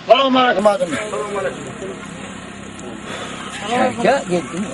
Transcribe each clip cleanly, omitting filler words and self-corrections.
Salam aleyküm adım. Gel geldim.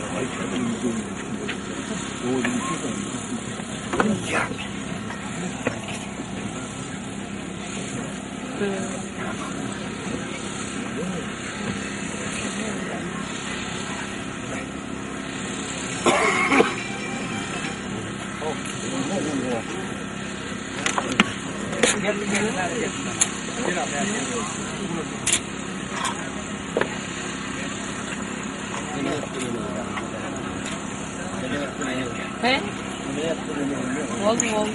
He? Oldu oldu.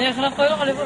Yakına koyalım Ali bu.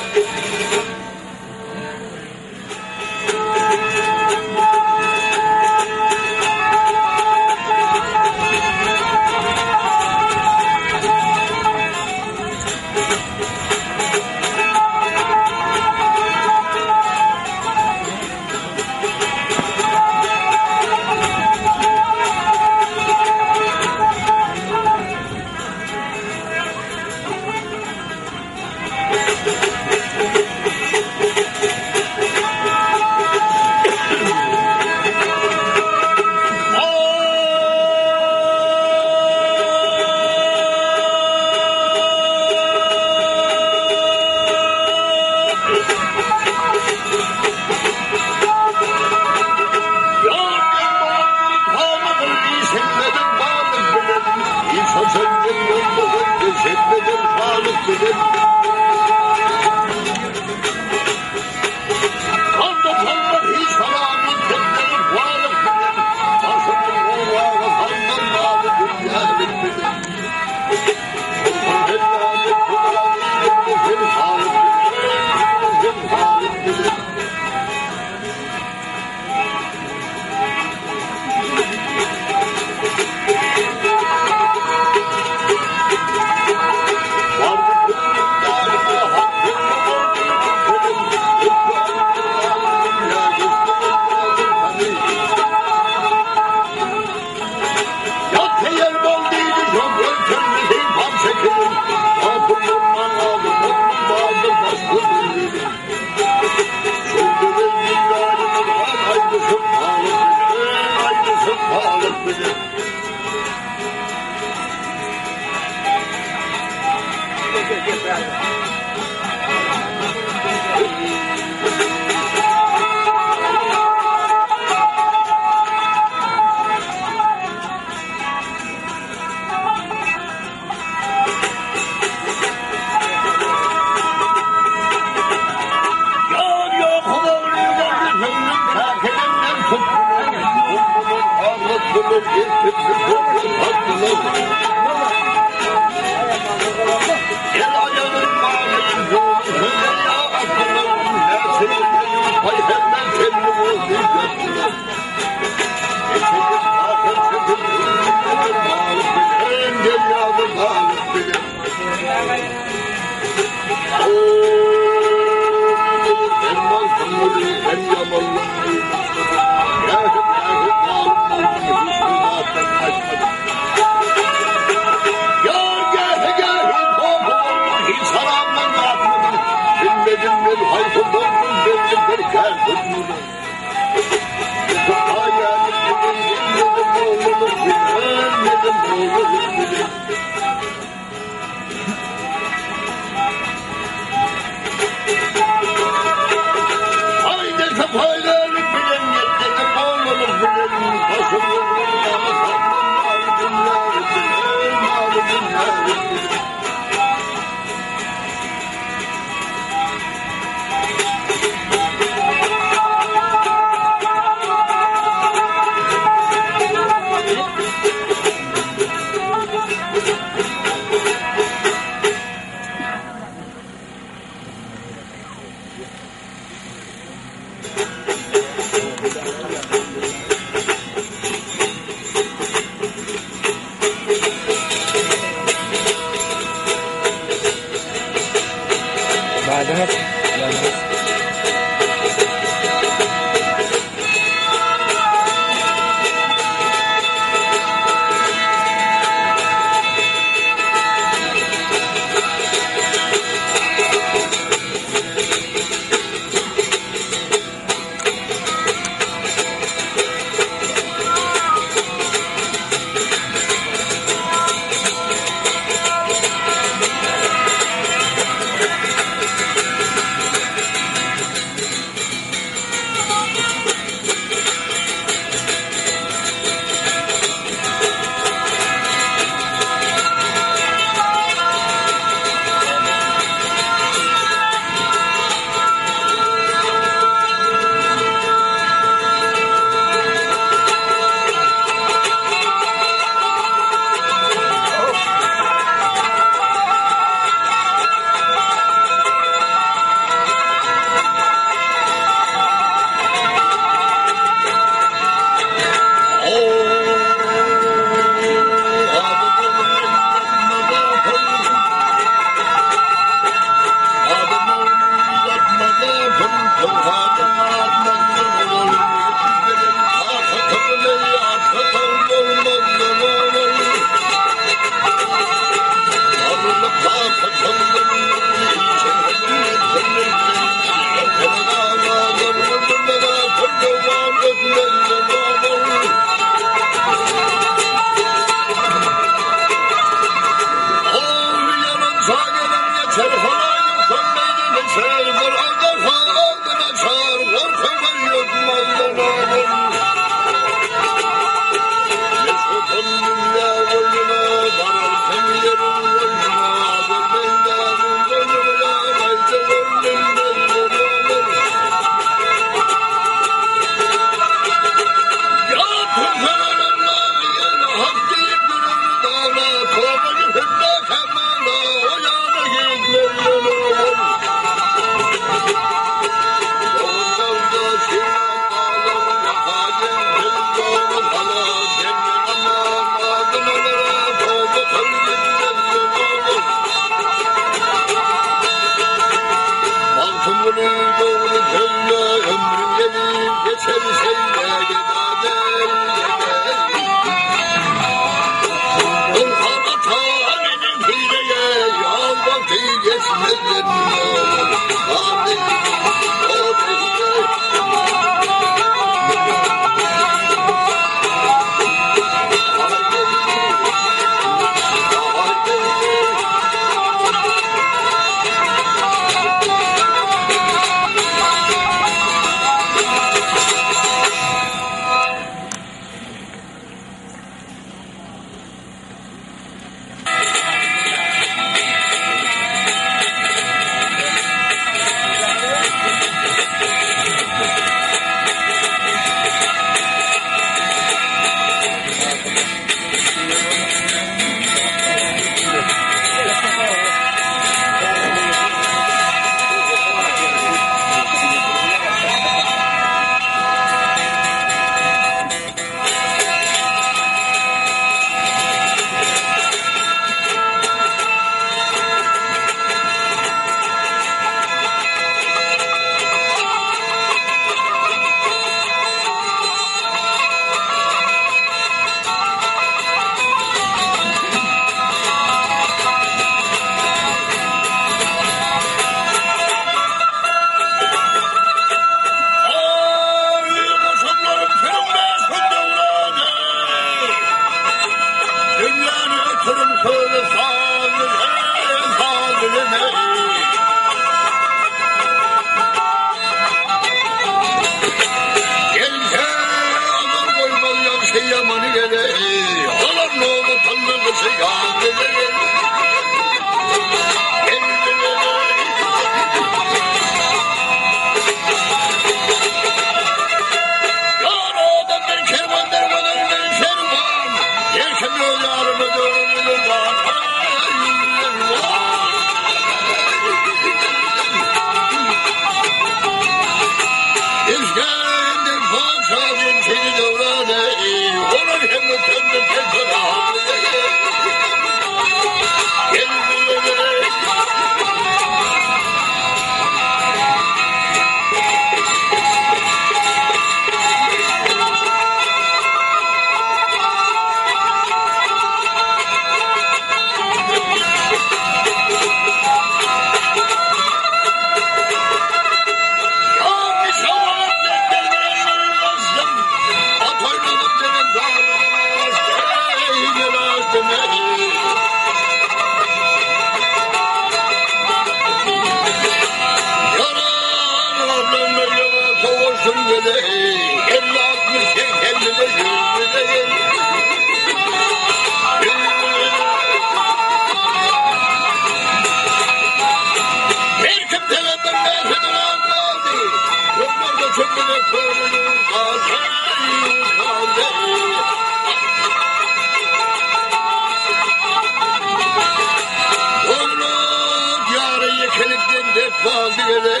galdy gele.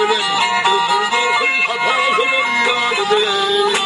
bilen ömür boýy sapasyny ýadydy.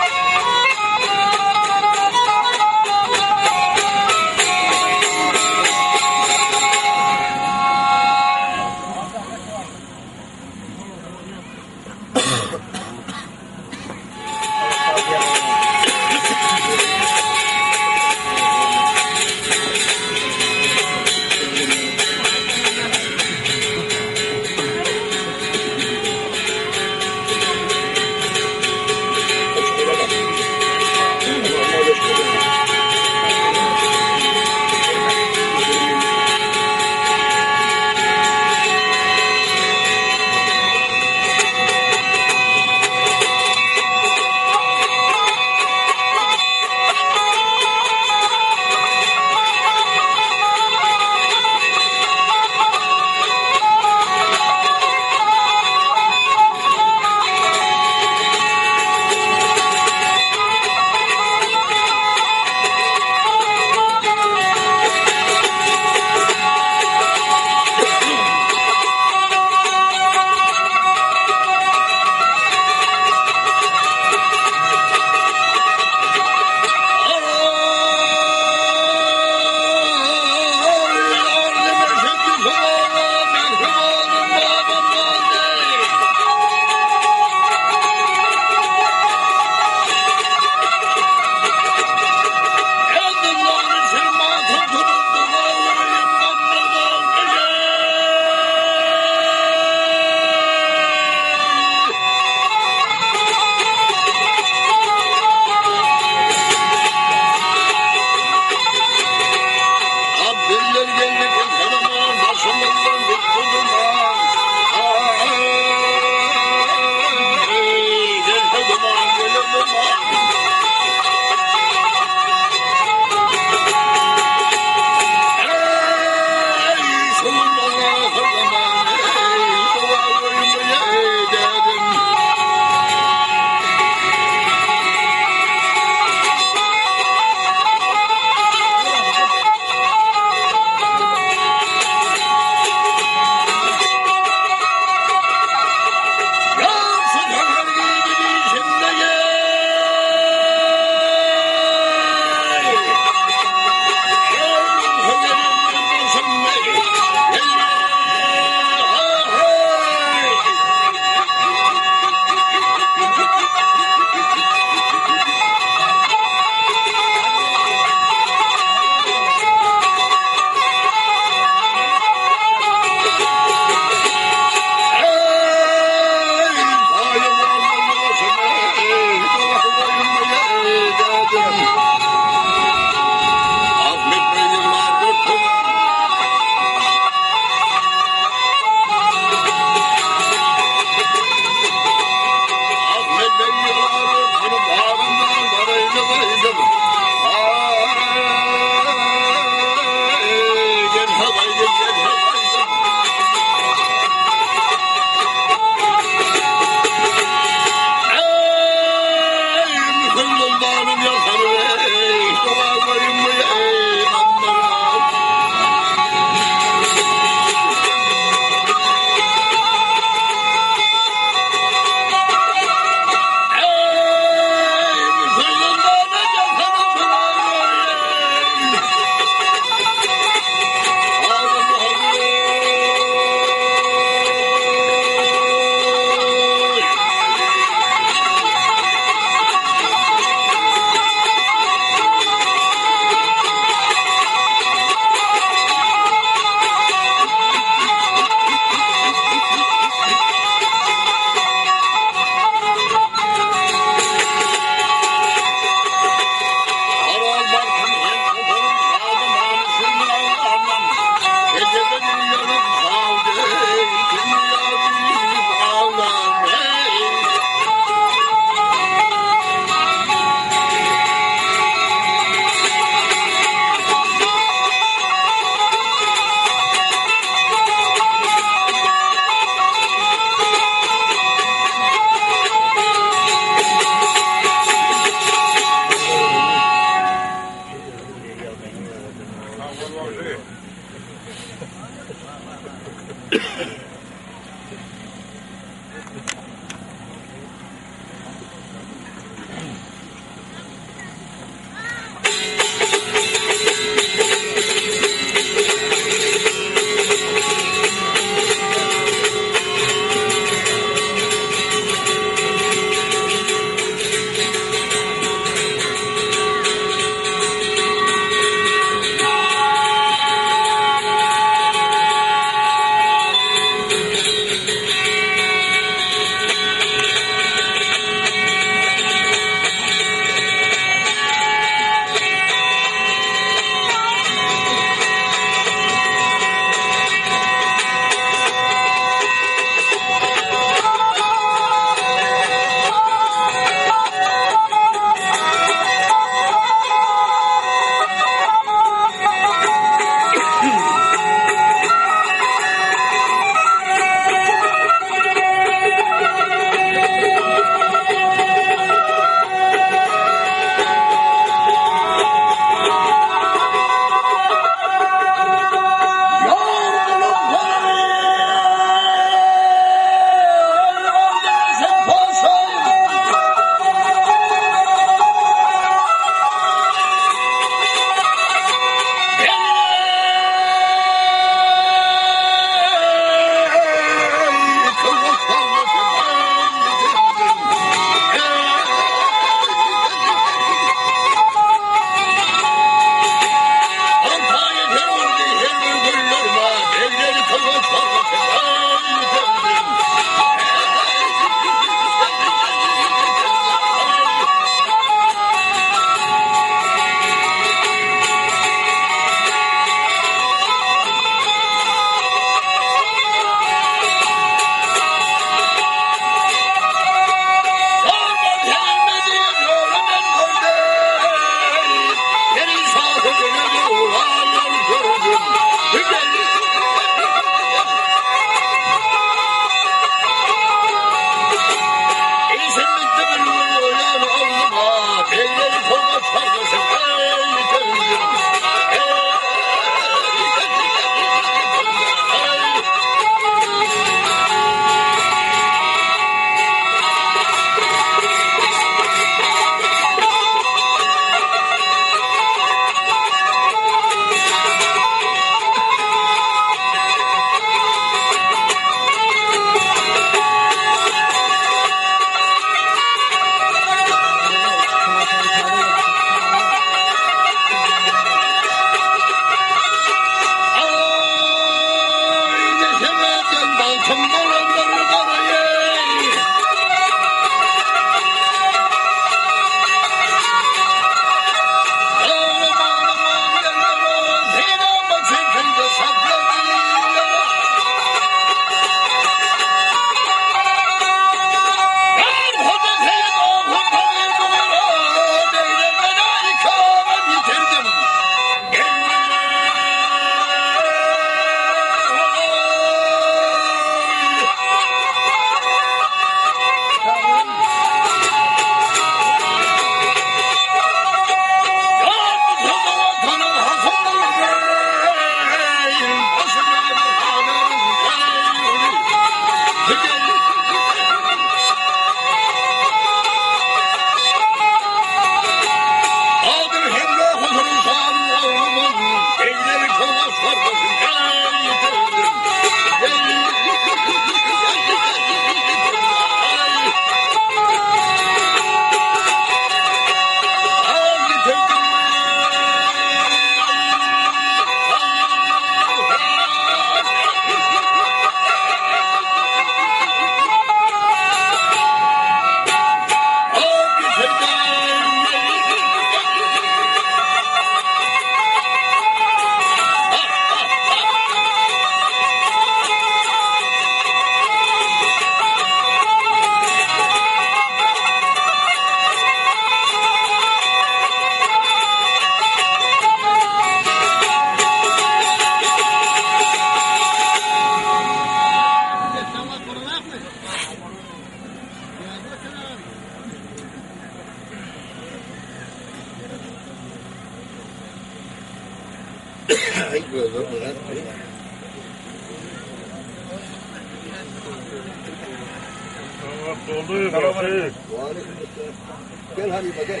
Gel halypa gel.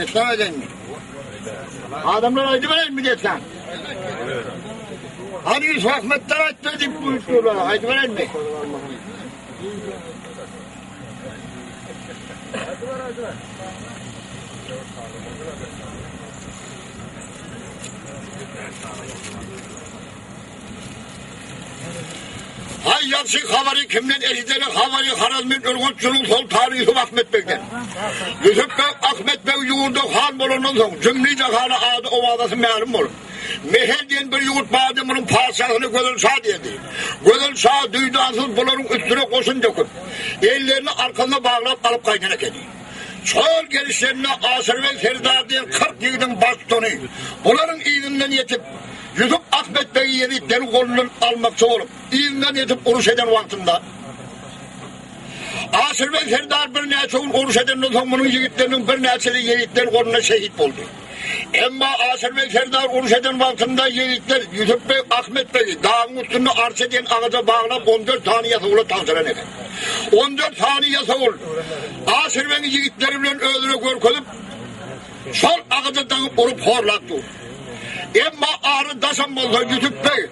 Destan edenmi? Adamlar aýdyp bereýinmi destan? Hany Yusuf Ahmetler aýtdy diýip buýurdylar, aýdyp bereýinmi? Haý ýagşy habary kimden eşideli habary Harazmin Ürgenç ýurduň soltany Ýusup Ahmet begden. Ýusup beg Ahmet beg ýurda han bolandan soň jümli jahana ady owazasy mälim bolup, Mehel diýen bir ýurt bardy munuň patyşasyna Gözel şa diýerdi. Gözel şa duýdansyz bularyň üstüne goşun döküp, ellerini arkasyna baglap alyp gaýdan ekeni. Şol gelişlerinde Aşyrbeg serdar diýen 40 ýigidiň baştutany bularyň yzyndan ýetip, Ýusup Ahmet begi ýezitleri golundan almakçy bolup, yzyndan ýetip uruş eden wagtynda, Aşyrbeg serdar birnäçe gün uruş edenden soň munuň ýigitleriniň birnäçesi ýezitler golunda şehit boldy. Emma Aşyrbeg serdar uruş eden wagtynda ýezitler Ýusup beg Ahmet begi dagyň üstünde arça diýen agaja baglap 14 sany ýasawula tabşyran eken. 14 sany ýasawul Aşyrbegiň ýigitleri bilen özüne görkezip, Şol agaja daňyp urup horlap dur. Emma ary daşam bolsa Ýusup beg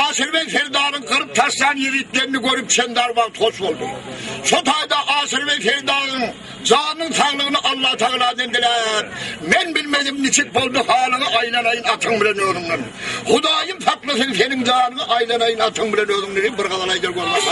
Aşyrbeg serdaryň gyryp taşlan ýigitlerini görüp çendar wagt hoş boldy. Şo taýda Aşyrbeg serdaryň janynyň saglygyny Allatagaladan diläp, Men bilmedim niçik boldy halyňy aýlanaýyn atyň bilen özüňden. Hudaýym saklasyn seniň janyňy aýlanaýyn atyň bilen özüňden diýip bir gazal aýdar görmek.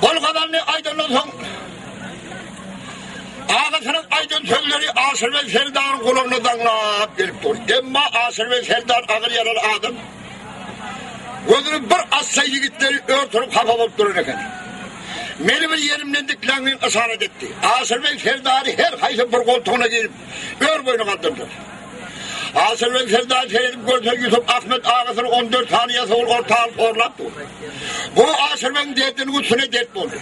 Bol gazalyny aýdandan soň agasynyň aýdan sözleri Aşyrbeg serdaryň gulagyna zaňlap gelip dur. Emma Aşyrbeg serdar agyr ýaraly adam. Gözüni bir açsa ýigitleri örtenip hapa bolup duran eken. Meni bir ýerimden dikläň diýip yşarat etdi. Aşyrbeg serdary her haýsy bir goltugyna girip, ör boýuna galdyrdy. Aşyrbeg serdar seredip görse Ýusup Ahmet agasyny 14 sany ýasawul orta alyp horlap dur. Bu Aşyrbegiň derdiniň üstüne dert boldy.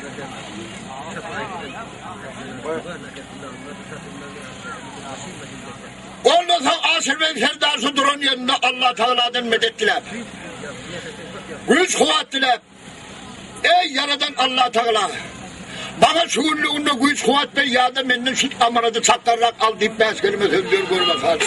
Ondan soň Aşyrbeg serdar şu duran ýerinde Allah Tagaladan medet diläp, güýç-kuwwat diläp, Eý, Ýaradan Allah Tagala! Maňa şu günlüginde güýç-kuwwat ber ýa-da menden şu amanady çakganrak al diýip bäş kelime söz ber görme hal.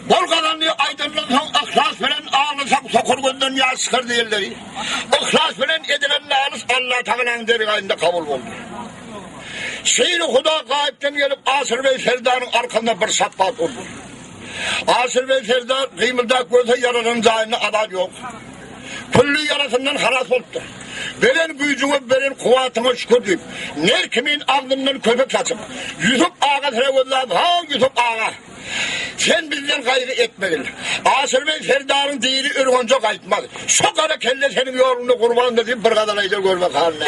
Bol gazandy aýdandan soň yhlas bilen aglasaň sokur gözden ýaş çykar diýenleri. Yhlas bilen edilen nalys Allatagalaň dergaýynda kabul boldy. Şeýle Huda gaýypdan gelip Aşyrbeg serdaryň arkasynda bir şapbat urdy. Aşyrbeg serdar gymyldap görse ýaralan jaýynda azar ýok. Külli ýarasyndan halas bolupdyr. Beren güýjüňe, beren kuwwatyňa şükür diýip, ner kimin agzyndan köpük saçyp, Ýusup aga sere gözläp, Haw, Ýusup aga! Sen bizden gaýgy etmegil. Aşyrbeg serdaryň dili Ürgenje gaýtmaz. Şo gara kelle seniň ýoluňda gurbandyr diýip bir gazal aýdar görmek halyna.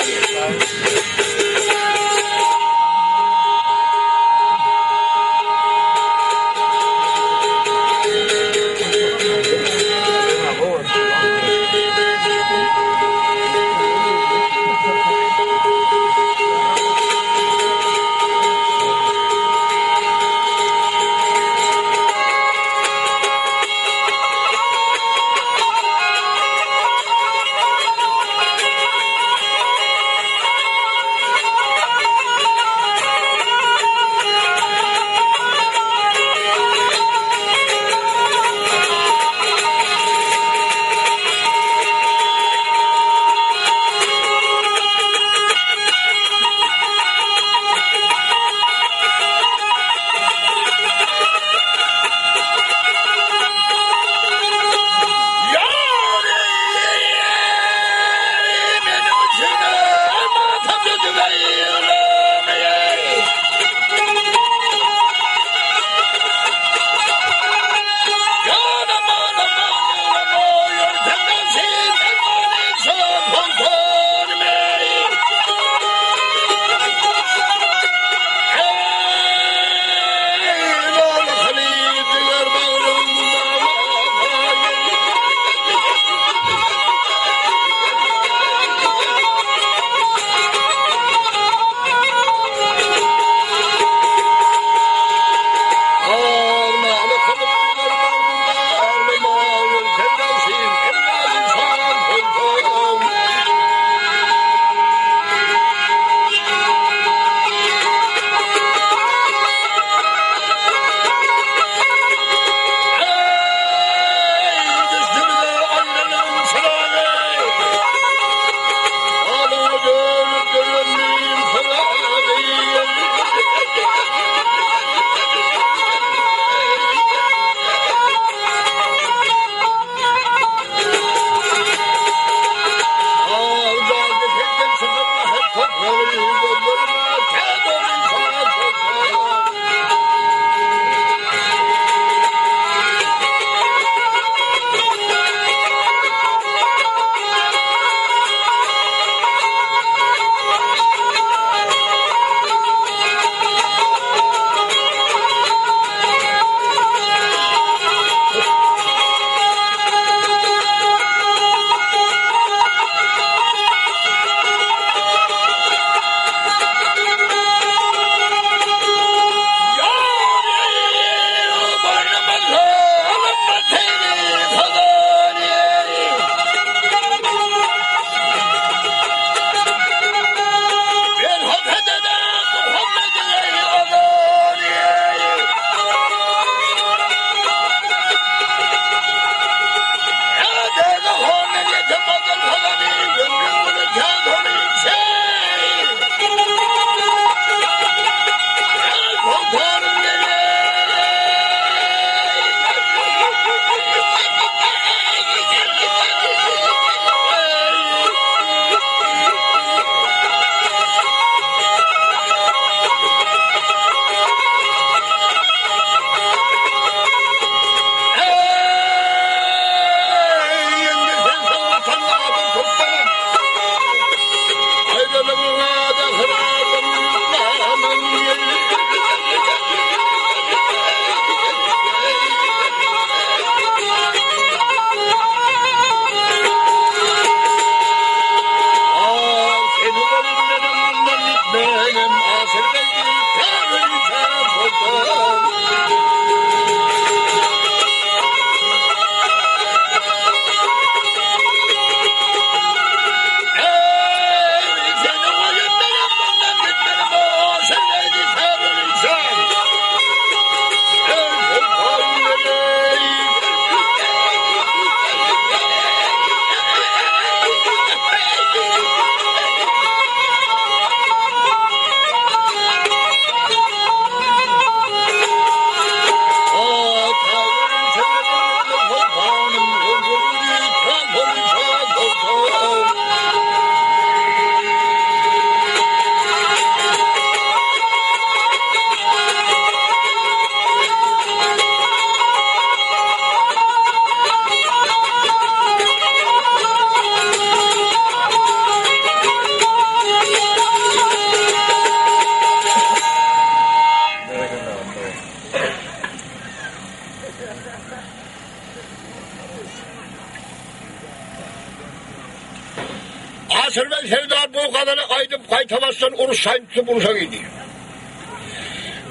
Serdar bu gazaly aýdyp gaýtabaşdan uruş şaýyn tutup urşa girdi.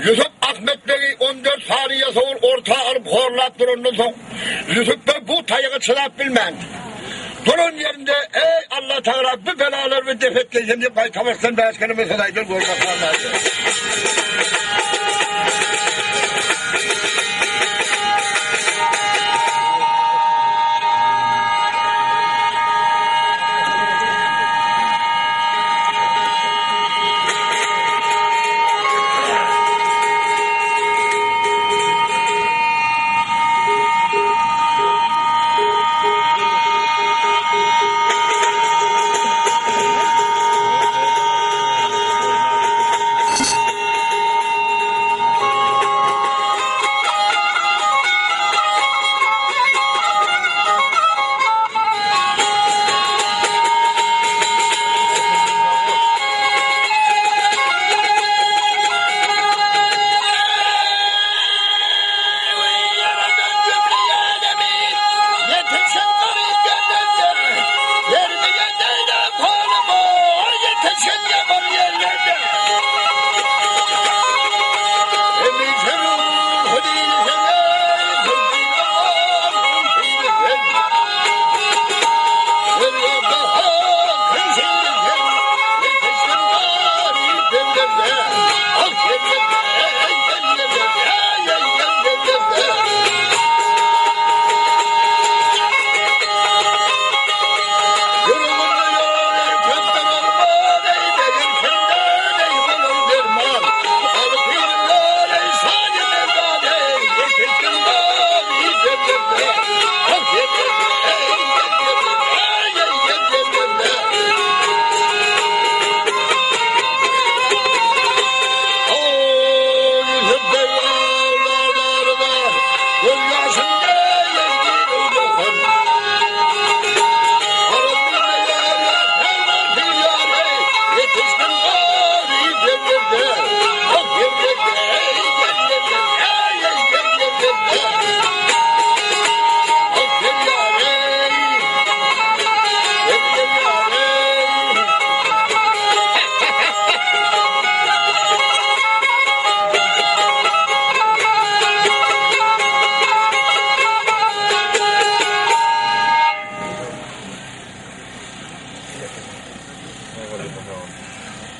Ýusup Ahmet begi 14 sany ýasawul orta alyp horlap durandan soň Ýusup beg bu taýaga çydap bilmän, duran ýerinde, Eý, Allatagala, bu belalary bir dep etgeý sen diýip gaýtabaşdan bäş keleme söz aýdyp görmek galmady.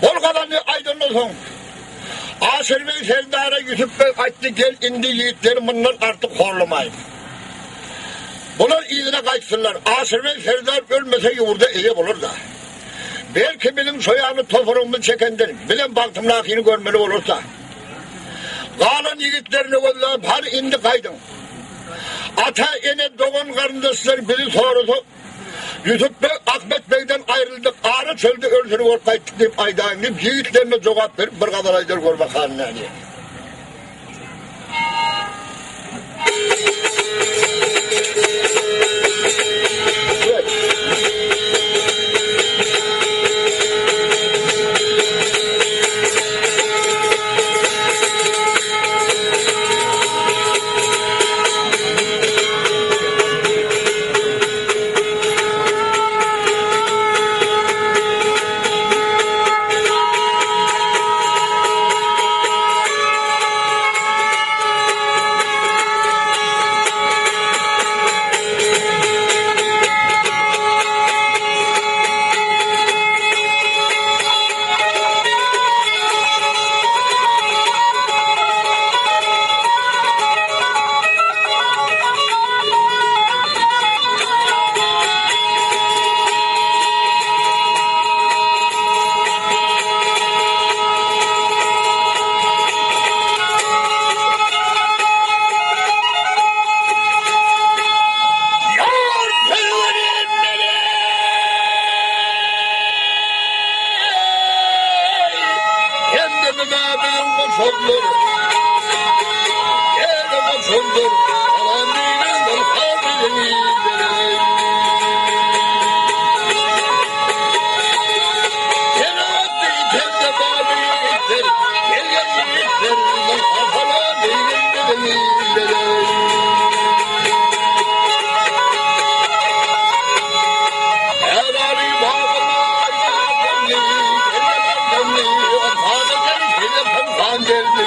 Bol gazandy aýdandan soň, Aşyrbeg serdara Ýusup beg aýtdy, Gel indi ýigitleri mundan artyk horlamaýyn. Bular yzyna gaýtsynlar. Aşyrbeg serdar ölmese ýurda eýe bolar-da. Belki biziň şo ýaly toparygymyz çekendir, bizem bagtymdakyny görmeli bolarys-da. Galan ýigitlerini gözläp, hany indi gaýdyň. Ata-ene, dogan-garyndaşlar bizi sorasa, Ýusup beg Ahmet begden aýryldyk, ara çölde ölsüni bolup gaýtdyk diýip aýdaýyň diýip, ýigitlerine jogap berip, bir gazal aýdar gör bakalym nädýär. geldi.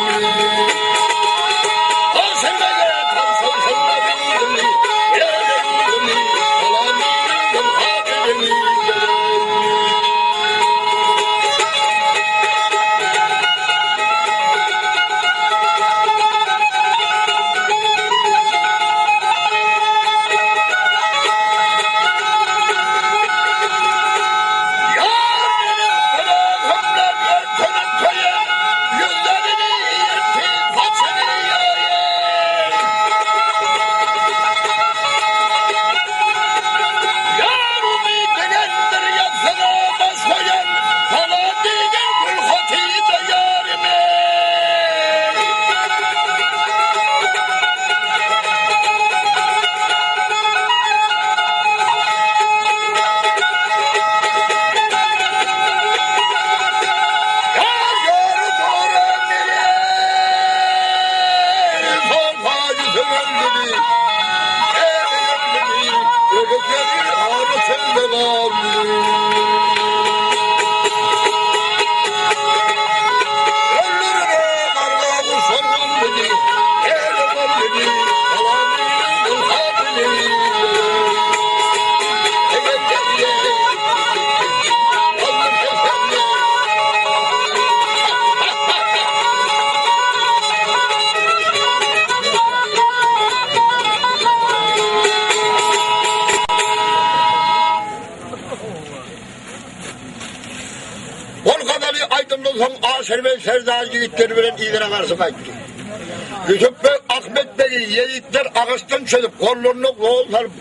Ol gazaly aýdymdan soň Aşyrbeg serdar ýigitleri bilen yzyna garşy gaýtdy. Ýusup beg Ahmet begi ýigitler agaçdan çözüp, gollaryna gol salyp,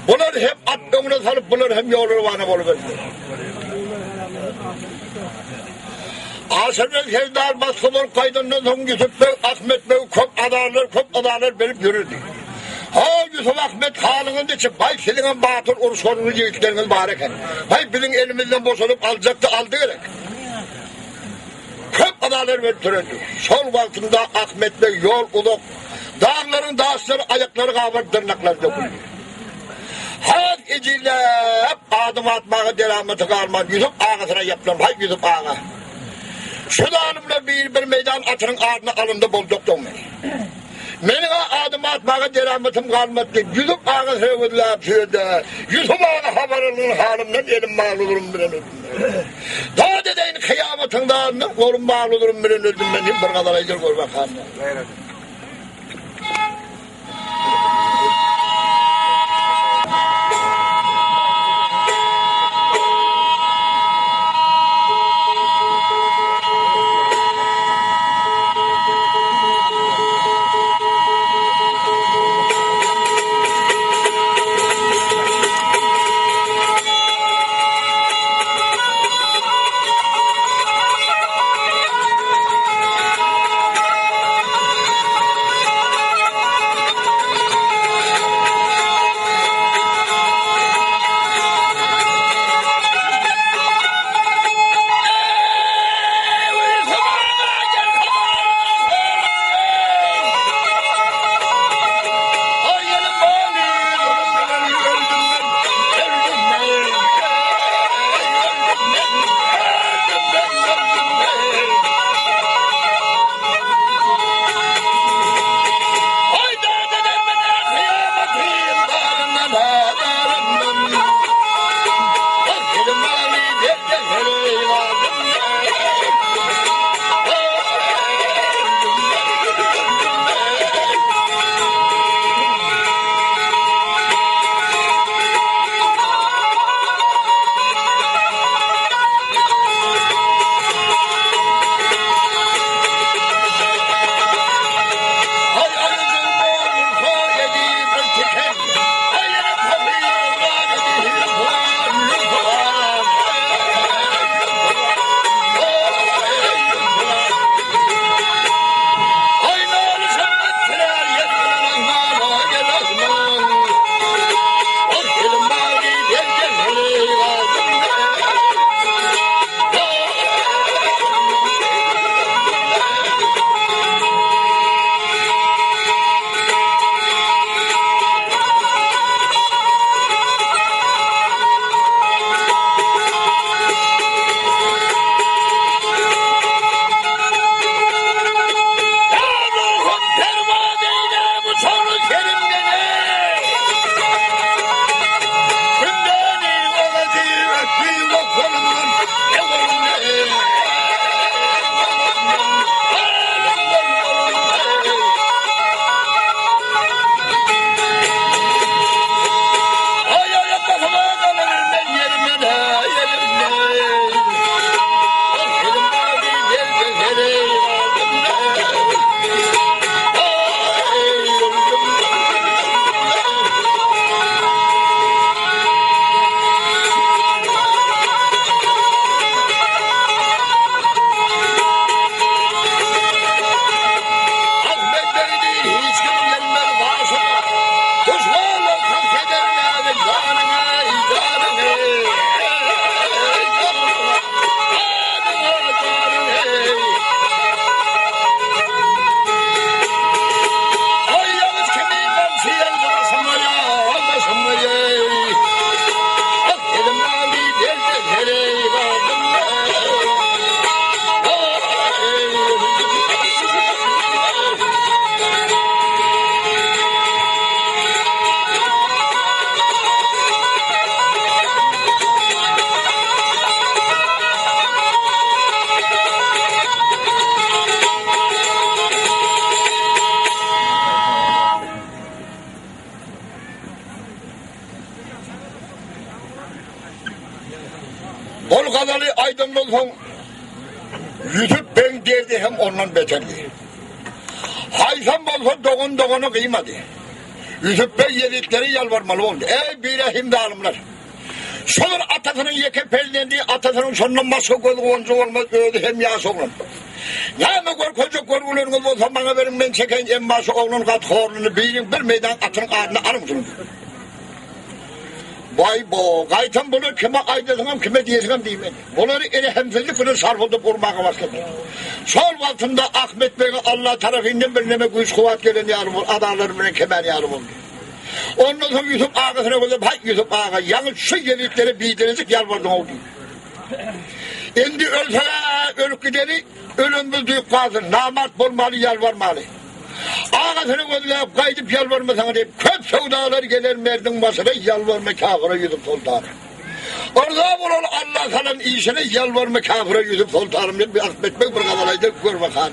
bular hem at öňüne salyp, bular hem ýola rowana boluberdiler. Aşyrbeg serdar basga bolup gaýdandan soň Ýusup beg Ahmet begi köp azarlar, köp azarlar berip ýörerdi. Ho, Ýusup Ahmet halyňyz niçik, baý siziňem batyr uruşganyňyz ýigitleriňiz bar eken. Baý biziň elimizden boşadyp aljakdy aldy gerek. Köp azarlar berip ýörerdi. Şol wagtynda Ahmet beg ýol uzak, daglaryň daşlary aýaklary gabaryp dyrnaklary döküldi. Has ejizläp, adym atmaga deramaty galman, Ýusup agasyna ýapylan, Haý, Ýusup aga! Şu zalymlar biri bir meýdan atynyň adyna alynda boljakdygymy meni. Meniň-ä adym atmaga deramatym galmady diýip, Ýusup aga sögüzläp söýdi. Ýusup aga habar alyn halymdan elim bagly durum bilen öldüm men. Dad edeýin kyýamatyň dadyndan golum bagly durum bilen öldüm men diýip bir gazal aýdyr gör bakalym. Ondan soň Ýusup begiň derdi hem ondan beterdi. Haýsam bolsa dogan dogana gyýmady. Ýusup beg ýezitlere ýalbarmaly boldy. Eý, birehim zalymlar! Şol atasynyň ýeke perzendi, atasynyň şondan başga göz guwanjy bolmaz, özi hem ýaş oglan. Näme görkezjek görgüleriňiz bolsa maňa beriň, men çekeýin, emma şu oglan gaty horlandy, biriň bir meýdan atynyň adyny alyň şunuň. Baý-bo, gaýtam bular kime aýdasyňam, kime diýesiňem diýmedi. Bulary rehimsizlik bilen şarpyldyp urmaga başlady. Şol wagtynda Ahmet bege Alla tarapyndan birneme güýç-kuwwat gelen ýaly bolup, adalary bilen kemän ýaly boldy. Ondan soň Ýusup agasyna gözläp, Haý, Ýusup aga, ýaňy şu ýezitlere biderejik ýalbardyň-ow diýdi. Indi ölseg-ä ölüp gideli, ölenimiz duýup galsyn, namart bolmaly, ýalbarmaly. Agasyny gözläp, gaýdyp ýalbarmasaň diýip, köp söwdalar geler merdiň başyna, ýalbarma kafyra Ýusup soltanym. Yrza bolar Alla salan işine, ýalbarma kafyra Ýusup soltanym diýip, bir Ahmet beg bir gazal aýdyp, gör bakan.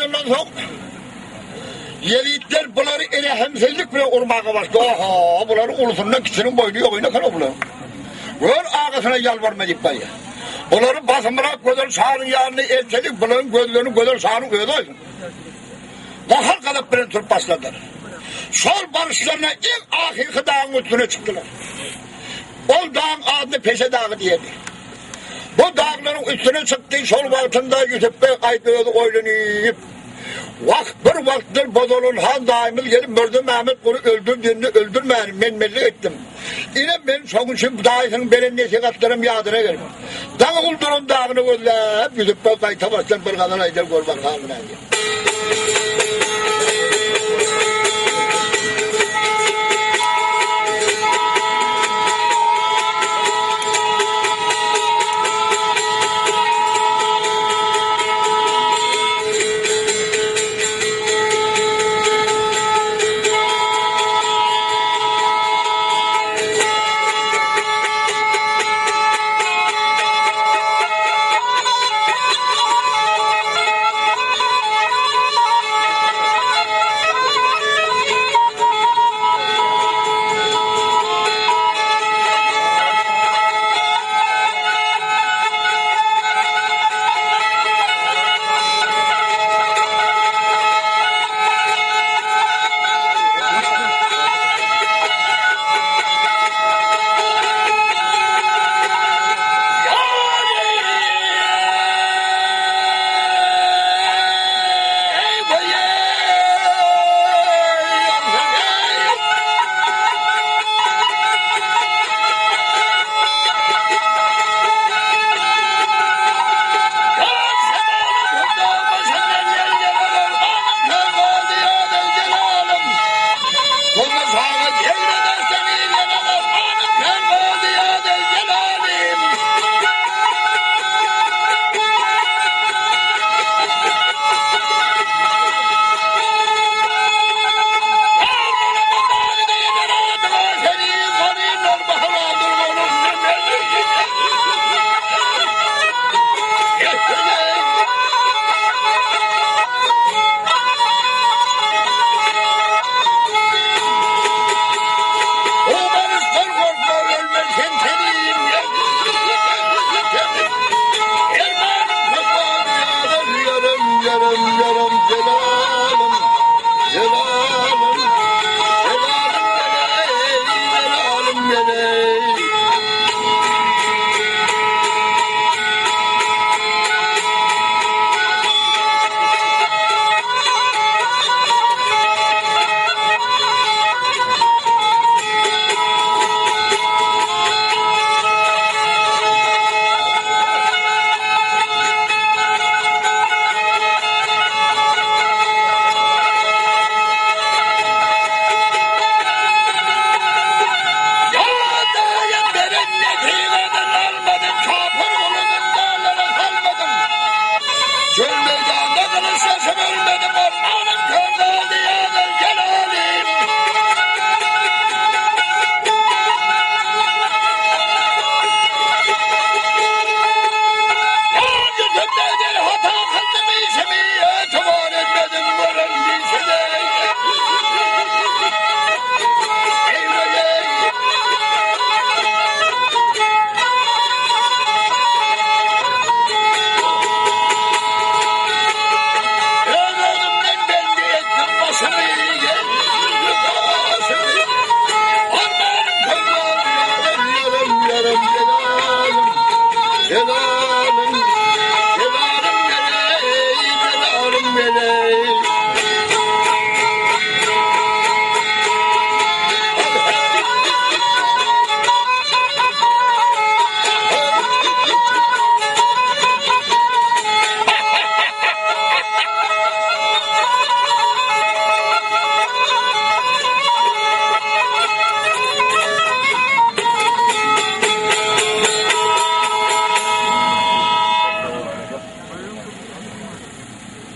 aýdandan soň ýezitler bulary rehimsizlik bilen urmaga başlady. Oho, bulary ulusyndan kiçiniň boýny ýok eken bularyň. Gör agasyna ýalbarma diýip barýar. Bulary basymrak Gözel şanyň ýanyna eltedik, bularyň gözlerini Gözel şanyň özi aýsyn. Gahar gazap bilen turup başladylar. Şol baryşlaryna iň ahyrky dagyň üstüne çykdylar. Ol dagyň adyny Peşe dagy diýerdi. Bu daglaryň üstüne çykdy, şol wagtynda Ýusup beg aýt özi oýlanyp, Wah, bir wagtlar Bozalan han daýymyz gelip Mürze Mehmet guly öldür diýende öldürmänim, men-menlik etdim. Ine, men şoň üçin daýysynyň beren nesihatlaram ýadyna gelip, daňy gulduran dagyny gözläp, Ýusup beg gaýta başlan bir gazal aýdar gör bakalym nädýär.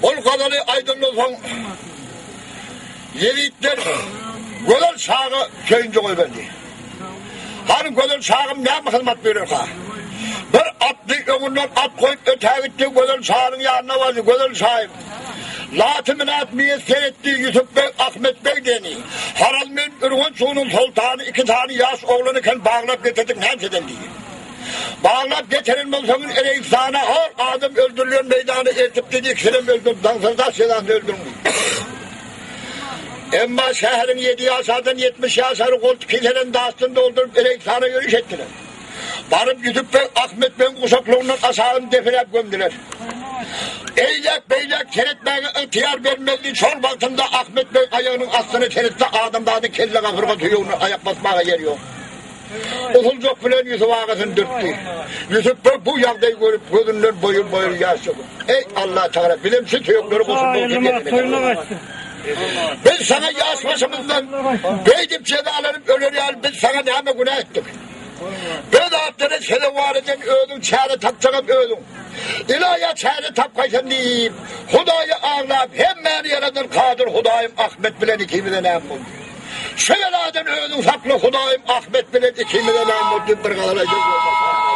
Ol gazaly aýdandan soň ýezitler Gözel şaga söýünji goýberdi. Hany Gözel şagym näme hyzmat bererka? Bir atly öňünden at goýup ötägitdi, Gözel şanyň ýanyna bardy. Gözel şaýym! Laty-minat miýesser etdi Ýusup beg, Ahmet beg diýeni. Haral men Ürgenç suwunyň soltany iki sany ýaş oglan eken baglap getirdik näçeden diýdi. Baglap getiren bolsaňyz Ereýistana hor adam öldürilen meýdana eltip diýdi ikisinem öldür daňsyrdaş jezasyny öldüriň diýdi. Emma şäheriň ýedi ýaşardan 70 ýaşary goltuk keselen daşdan dolduryp Ereýistana ýöriş etdiler. Baryp Ýusup beg Ahmet begiň guşaklygyndan aşagyny depeläp gömdüler. Eýläk-beýläk seretmäge ygtyýar bermezdi, şol wagtynda Ahmet beg aýagynyň astyna seretse adamzadyň kelle gapyrga söýegine aýak basmaga ýer ýok. Usuljak bilen Ýusup agasyny dürtdi. Ýusup beg bu ýagdaýy görüp gözünden boýur-boýur ýaş döküp, Eý, Allatagala, bizem şu söýekleri goşup bolsa getirmeli. Biz saňa ýaş başymyzdan beýdip jezalanyp öler ýaly biz saňa näme günä etdik? Öz atlara sezewar eden özüň çäre tapjagam özüň. Ilaýa çäre tapgaýsan diýip, Hudaýa aglap, hemmäni ýaradan Kadyr Hudaýym Ahmet bilen ikimize näme boldy? Şu beladan özüň sakla Hudaýym Ahmet bilen ikimize näme boldy diýip bir gazal aýdan ýolbaşçy.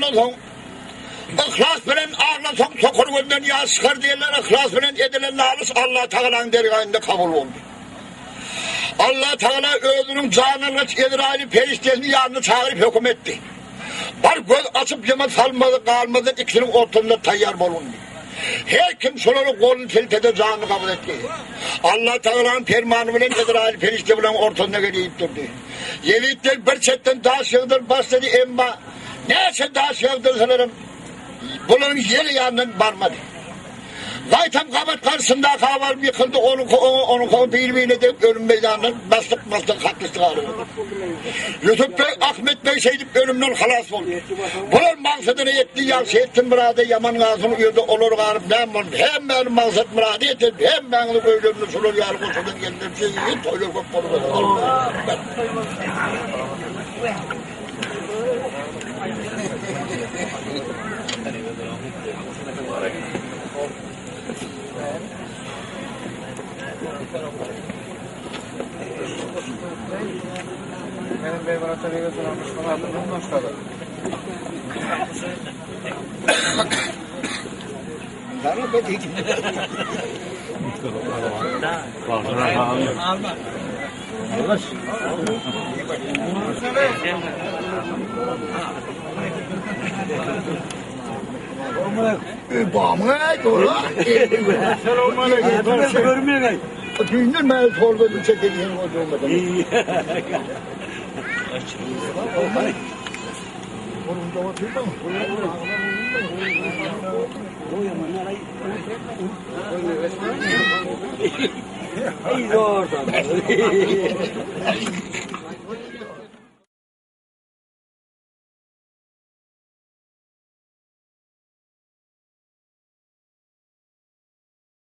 bolandan soň, yhlas bilen aglasaň sokur gözden ýaş çykar diýenler yhlas bilen edilen nalyş Allah Tagalanyň dergahynda kabul boldy. Allah Tagala özüniň janalgyç Ezraýyly perişdesini ýanyna çagyryp höküm etdi. Bar göz açyp ýuma salmazy galmazdan ikisiniň ortasynda taýýar bolgun diýdi. Her kim şolara goluny siltede janyny gabyl etdi. Allah Tagalanyň permany bilen Ezraýyl perişde bilen ortasynda gelip durdy. Ýezitler bir çetden daş ýagdyryp başlady emma näçe daş ýagdyrsalaram bularyň ýer ýanyndan barmady. Gaýtam gabat garşysyndaky baryp ýykyldy, onuňky oňa, onuňky oňa biri-birine degip ölüm meýdanyndan baslyk-baslyk kaklyşdyk aly boldy. Ýusup beg, Ahmet beg şeýdip ölümden halas boldy. Bular maksadyna ýetdi, ýagşy etsin myrady, ýaman galsyn uýada olar galyp näme boldy. Hemmäniň maksat-myrady ýeten, hemmäňiziň öýlerinde şular ýaly goşadan gelinler şeýle toýlar köp bolup Benim Beymurat Ali'ye selamlaşmalarını başladı. Düýnden bäri sol gözüm çekilýän boldy.